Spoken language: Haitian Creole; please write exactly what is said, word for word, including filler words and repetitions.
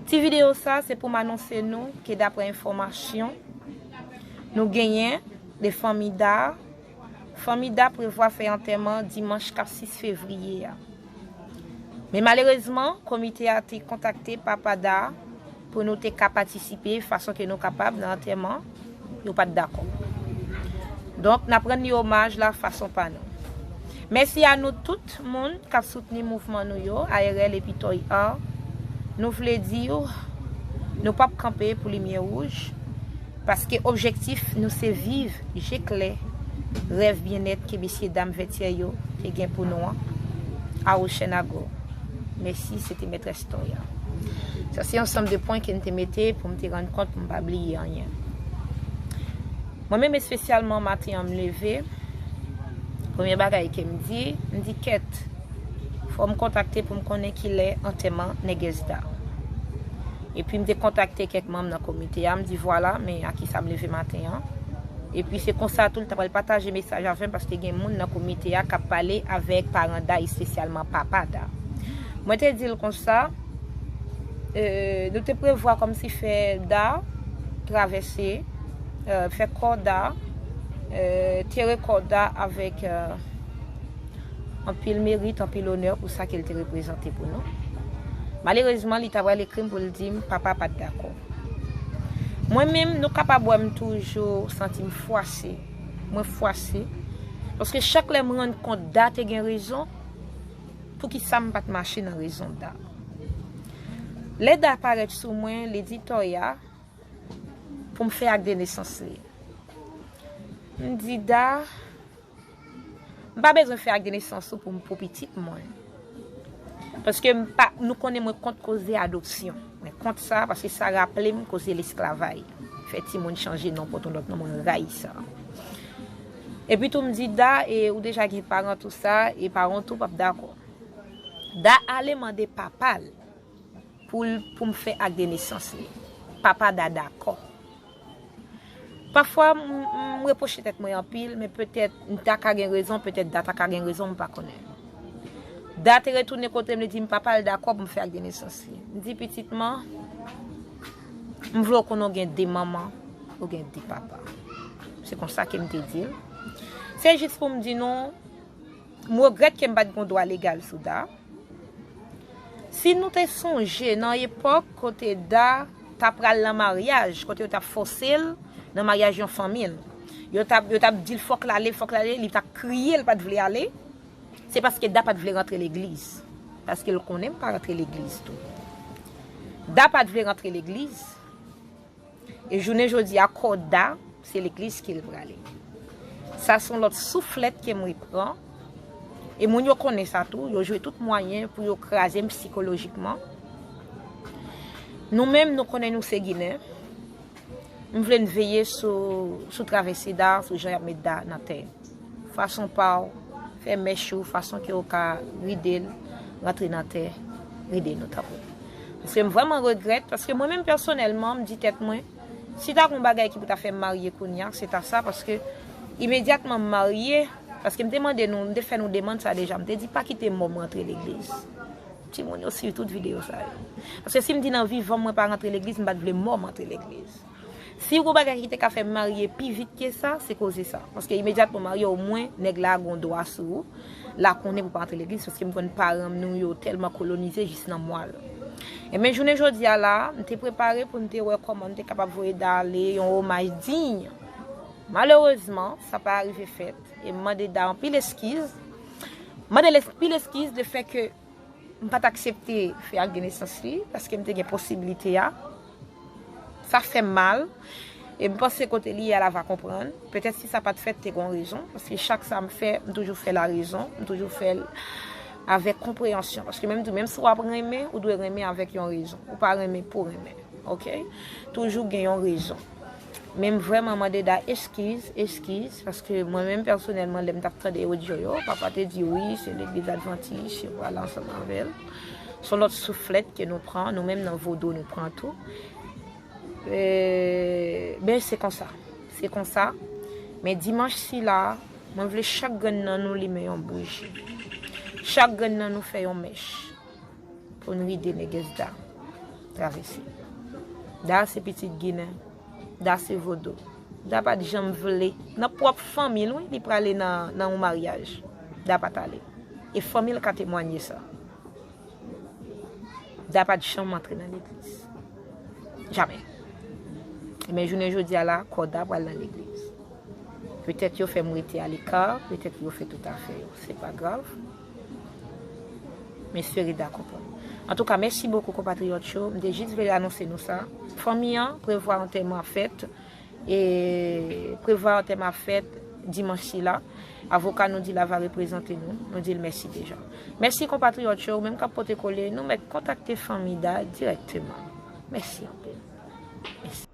Ti videyo sa se pou m anonse nou ke daprè enfòmasyon nou genyen de fanmi Da, fanmi Da prevwa fè antèman dimanch k ap sis fevriye a. Men malerezman, komite a te kontakte papa Da pou nou te ka patisipe fason ke nou kapab nan antèman, yo pa t dakò. Donk, n ap rann li omaj la fason pa nou. Mèsi a nou tout moun k ap soutni mouvman nou yo, A R L epi Toy Art. Nou vle di w, nou p ap kanpe pou limyè wouj, paske objektif nou se viv je klè rèv byennèt ke mesye dam Vètyè yo te gen pou nou an. A Ocean Agro. Mèsi, se te mètrès Toy Art. Sa se ansanm de pwen ke m te mete pou m te rann kont pou m pa bliye anyen. Mwen menm espesyalman, maten an m leve, premye bagay ke m di, m di kèt, fò m kontakte pou m konnen kilè antèman nègès Da. Epi m te kontakte kèk manm nan komite a, m di vwala, men a kisa m leve maten an. Epi se konsa tou l ta pral pataje mesaj avè m, paske gen moun nan komite a k ap pale avèk paran Da, espesyalman papa Da. Mwen te di l konsa, e, nou te prevwa kòmsi fè Da travèse, e, fè kò Da, e, tere kò Da avèk, e, anpil merit, anpil onè pou sa ke l te reprezante pou nou. Malerezman, li ta pral ekri m pou l di m papa pa t dakò. Mwen menm, nou kapab wè m toujou santi m fwase. Mwen fwase. Paske chak lè m rann kont Da te gen rezon, poukisa m pa t mache nan rezon Da? Lè Da parèt sou mwen, li di Toya pou m fè ak de nesans li. M di Da, m pa bezwen fè ak de nesans ou pou m, pou pitit mwen. Paske m pa, nou konnen mwen kont koze adopsyon. Mwen kont sa, paske sa raple m koze lesklavaj. Fè timoun chanje non, pote yon lòt non, mwen rayi sa. Epi tou m di Da, e ou deja gen paran tou sa, e paran tou p ap dakò. Da ale mande papa l pou l, pou m fè ak de nesans li. Papa Da dakò. Pafwa, m, m, m repwoche tèt mwen anpil, men petèt m ta ka gen rezon, petèt Da ta ka gen rezon, m pa konnen. Da te retounen kote m, li di m papa l dakò pou m fè ak de nesans li. M di pitit mwen, m vle w konnen w gen de manman, ou gen de papa. Se konsa ke m te di l. Se jis pou m di nou, m regrèt ke m pa t gen dwa legal sou Da. Si nou te sonje nan epòk kote Da ta pral nan maryaj, kote yo t ap fòse l nan maryaj yon fanmi l, yo t ap, yo t ap di l fòk l ale, fòk l ale, li t ap kriye, l pa t vle ale, se paske Da pa t vle rantre legliz. Paske l konnen m pa rantre legliz tou. Da pa t vle rantre legliz. E jounen jodi a, kò Da, se legliz ke l prale. Sa se yon lòt souflèt ke mwen pran. E moun yo konnen sa tou, yo jwe tout mwayen pou yo kraze m sikolojikman. Nou menm, nou konnen nou se Ginen. M vle n veye sou, sou travèse Da, sou jan y ap met Da nan tè. Fason pa w, fè mèch ou, fason ke w ka ride l, rantre nan tè, ride nou tanpri. Paske m vrèman regrèt, paske mwen menm pèsonèlman, m di tèt mwen, si ta gon bagay ki pou ta fè m marye kounye a, se ta sa, paske imedyatman m marye, paske m te mande nou, m te fè nou demann sa deja, m te di pa kite mò m rantre legliz. Timoun yo swiv tout videyo sa yo. Paske si m di nan vivan m mwen pa rantre legliz, m pa t vle mò m rantre legliz. Si gon bagay ki te ka fè m marye pi vit ke sa, se koze sa. Paske imedyatman w marye, omwen nèg la gon dwa sou ou. L a konnen pou pa antre legliz, paske m konn paran m nou yo tèlman kolonize jis nan mwa l. Enben, jounen jodi a la, m te prepare pou m te wè kòman m te kapab voye Da ale yon omaj diy. Malerezman, sa pa rive fèt. E m mande Da anpil eskiz. M mande l anpil eskiz de fè ke m pa t aksepte fè ak de nesans li, paske m te gen posiblite a. Sa fè m mal. E m panse kote li ye a, l ava konprann. Petèt si sa pa t fèt, te gon rezon. Paske chak sa m fè, m toujou fè l a rezon. M toujou fè l avèk konpreyansyon. Paske menm tou, menm si w ap renmen, ou dwe renmen avèk yon rezon. Ou pa renmen pou renmen. Oke? Toujou gen yon rezon. Men m vrèman mande Da eskiz, eskiz, paske mwen menm pèsonèlman, lè m t ap tande odyo yo, papa te di wi, se legliz advantis, yo pral ansanm avè l. Se yon lòt souflèt ke nou pran, nou menm nan vodou nou pran tou. E, ben, se konsa. Se konsa. Men dimanch sila, mwen vle chak grenn nan nou limen yon bouji. Chak grenn nan nou fè yon mèch. Pou n ride nègès Da. travèse. Da se pitit Ginen. Da se vodou. Da pa t janm vle. Nan pwòp fanmi l, wi, li prale nan, nan yon maryaj. Da pa t ale. E fanmi l ka temwanye sa. Da pa t janm antre nan legliz. Jamè. Men jounen jodi a la, kò Da pral nan legliz. Petèt yo fè m rete aleka, petèt yo fè tout afè yo. Se pa grav. M espere Da konprann. Antouka, mèsi bokou, konpatriyòt yo. M te jis vle anonse nou sa. Fanmi an prevwa antèman ap fèt. E prevwa antèman ap fèt dimanch sila. Avoka nou di l a va reprezante nou. Nou di l mèsi deja. Mèsi, konpatriyòt yo. Ou menm k ap pote kole, nou mèt kontakte fanmi Da dirèkteman. Mèsi anpil. Mèsi.